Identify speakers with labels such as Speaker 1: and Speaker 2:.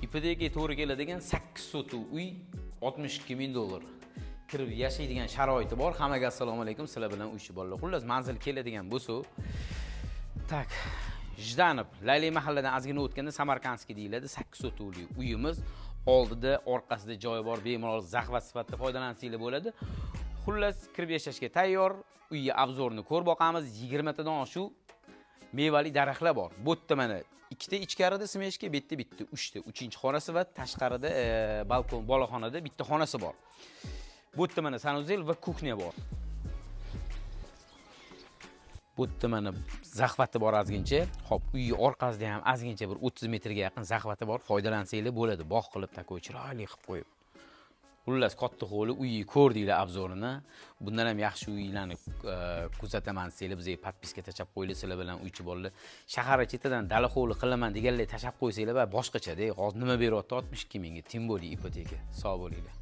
Speaker 1: Ipotekaga to'g'ri keladigan 8 sotix uy, 62 ming dollar. Kirib yashaydigan sharoiti bor. Hammaga assalomu alaykum. Sizlar bilan uychi bolalar. Xullas, manzil keladigan bo'lsa, так, Jdanov, Layli mahalladan ozgina o'tganda Samarkandskiy deyiladi. 8 sotixli uyimiz oldida, orqasida joyi bor, bemalol захват sifatida foydalansanglar bo'ladi. Xullas, kirib yashashga tayyor. Uyga обзор ni ko'rib boqamiz. 20 tadan oshiq mevali daraxtlar bor. Bu yerda mana ikkita ichkarida смежка, bu yerda bitta, uchta, uchinchi xonasi va tashqarida balkon, boloxonada bitta xonasi bor. Bu yerda mana санузел va кухня bor. Bu yerda mana захват i bor ozgincha. Xo'p, uy orqasida ham ozgincha bir 30 metrga yaqin захват i bor. Foydalansanglar bo'ladi. Bog' qilib, такой chiroyli qilib qo'yib. Xullas, katta hovli, uyni ko'rdinglar обзор ini. Bundan ham yaxshi uylarni kuzataman desanglar, bizga подписка tashlab qo'yinglar, sizlar bilan uychi bolalar. Shahar chetidan dala hovli qilaman deganlar tashlab qo'ysanglar va boshqacha-da. Hozir nima beryapti 62 mingga, тем более ipoteka. Sog' bo'linglar.